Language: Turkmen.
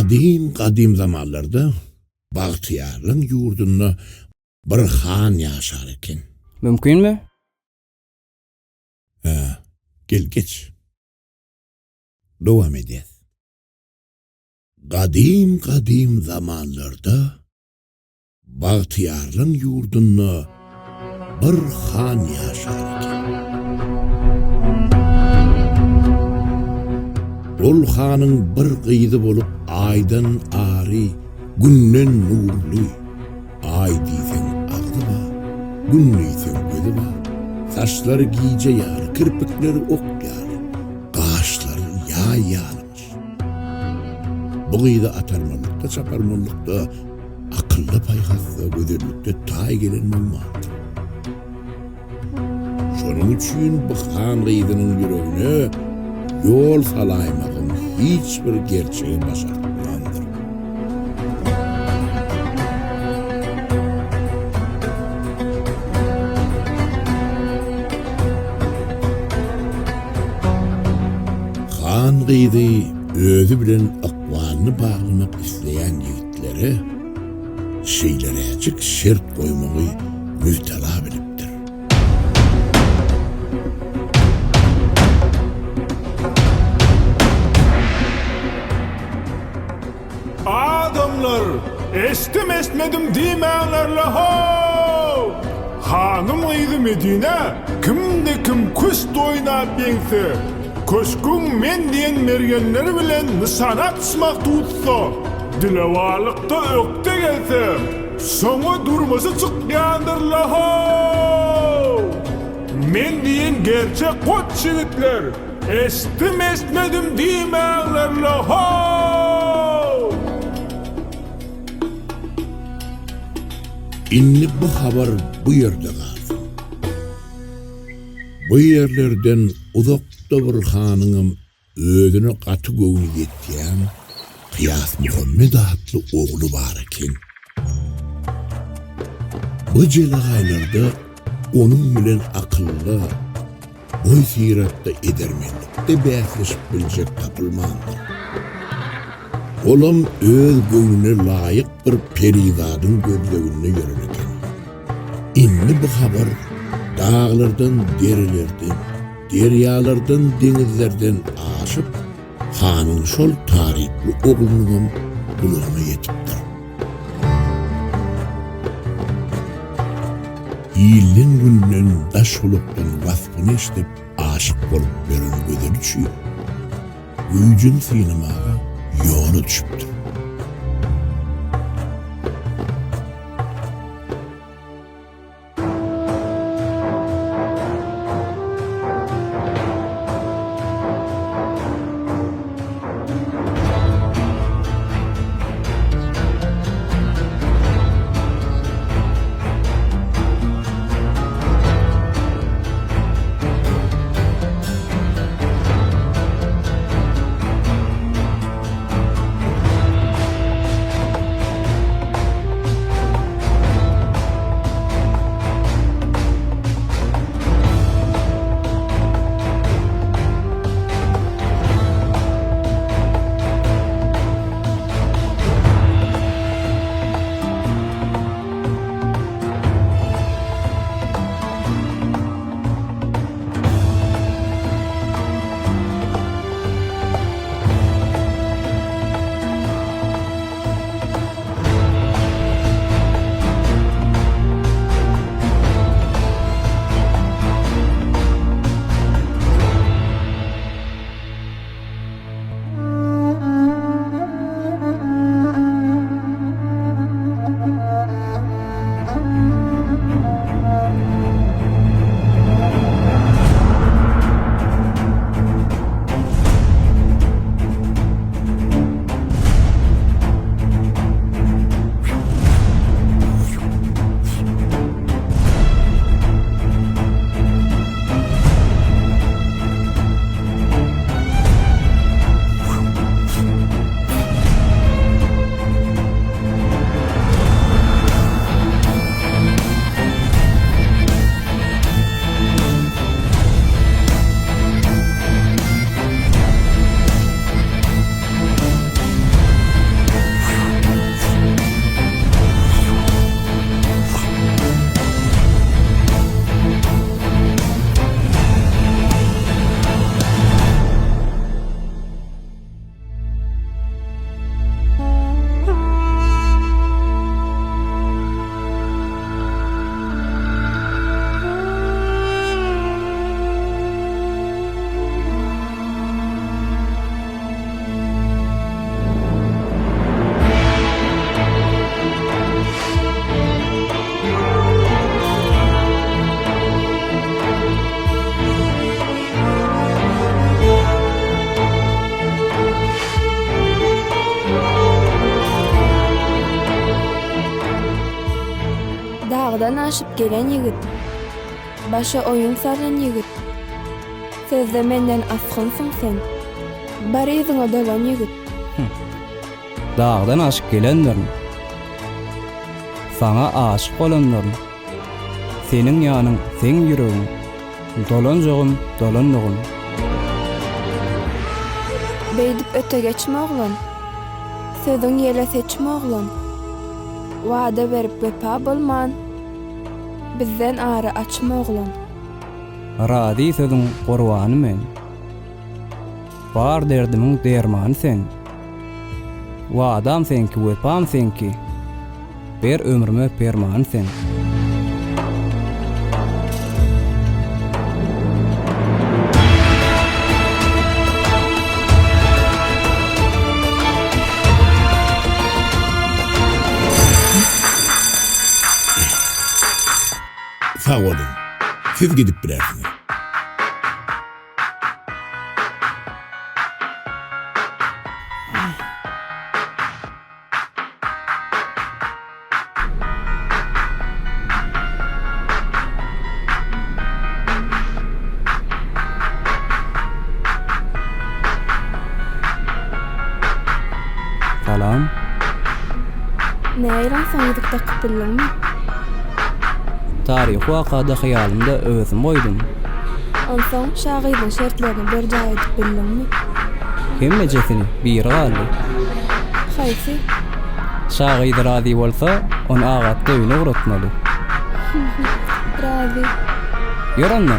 Gadym-gadym zamanlarda Bagtyýarlyň ýurdunda bir han ýaşar eken. Mümkinmi? Hä, gel geç. Dowam edýäs. Gadym-gadym zamanlarda Bagtyýarlyň ýurdunda bir han ýaşar eken. Ol hanyň bir gyzy bolup aýdan ary, günden nurly, aý diýseň agzy bar, gün diýseň gözi bar, saçlary gije ýaly, kirpikleri ok ýaly, gaşlary ýaý ýalymyş. Bu gyza atarmanlykda, çaparmanlykda, akylda-paýhasda, gözellikde taý gelen bolmandyr. Şonuň üçin bu han gyzynyň ýüregine ýol salaýmagyň hiç bir gerçege başartmandyr. Han gyzy özi bilen ykbalyny baglamak isleýän ýigitlere şeýleräjik şert goýmagy mübtela bilipdir. Adamlar, eşitdim-eşitmedim diýmäňler-le how! Hanyň gyzy Medine kimde-kim küşt oýnap ýeňse, köşgüň men diýen mergenleri bilen nyşana atyşmak tutsa, dilewarlykda ökde gelse, şoňa durmuşa çykýandyr-la how! Men diýen gerçek goç ýigitler! Eşitdim-eşitmedim diýmäňler-le how! Indi bu habar bu ýerde galsyn. Bu ýerlerden uzakda bir hanyňam özüne gaty göwni ýetýän Kyýasmuhammet atly ogly bar eken. Bu jelegaýlarda onuň bilen akylda, boý-syratda, edermenlikde bäsleşip biljek tapylmandyr. Olam öz göwnüne laýyk bir perizadyň gözleginde ýören eken. Indi bu habar daglardan, derelerden, derýalardan, deňizlerden aşyp, hanyň şol taryply oglunyňam gulagyna ýetipdir. Ilden-günden, daş-gulakdan waspyny eşidip aşyk bolup ýören gözel üçin güýjüni synamaga ýola düşüpdir. aşyp gelen ýigit, Başa oýun salan ýigit. Sözde menden asgynsyň sen, Bar yzyňa dolan ýigit. Dagdan aşyp gelendirin. Saňa aşyk bolandyryn. Seniň ýanyň, seň ýüregiň. Dolanjagym, dolandygym. Beýdip öte geçme oglan. Sözüň ýele seçme oglan. Wada berip wepa bolman, Bizden ara açma oglan. Razy sözüň gurbany men. Bar derdimiň dermany sen. Wadam seňki wepam seňki. Ber ömrüme permany sen. Sag boluň. Siz gidip bilersiňiz. Salam. Näýran soň ýüzük dakyp bildiňmi? Taryhy wakada hyýalymda özüm goýdum. Onsoň şa gyzyň şertlerini berjaý edip bildiňmi? Hemmejesini, biri galdy. Haýsy? Şa gyzy razy bolsa, ony agatda öýüne ugratmaly. Razy. Ýör onda.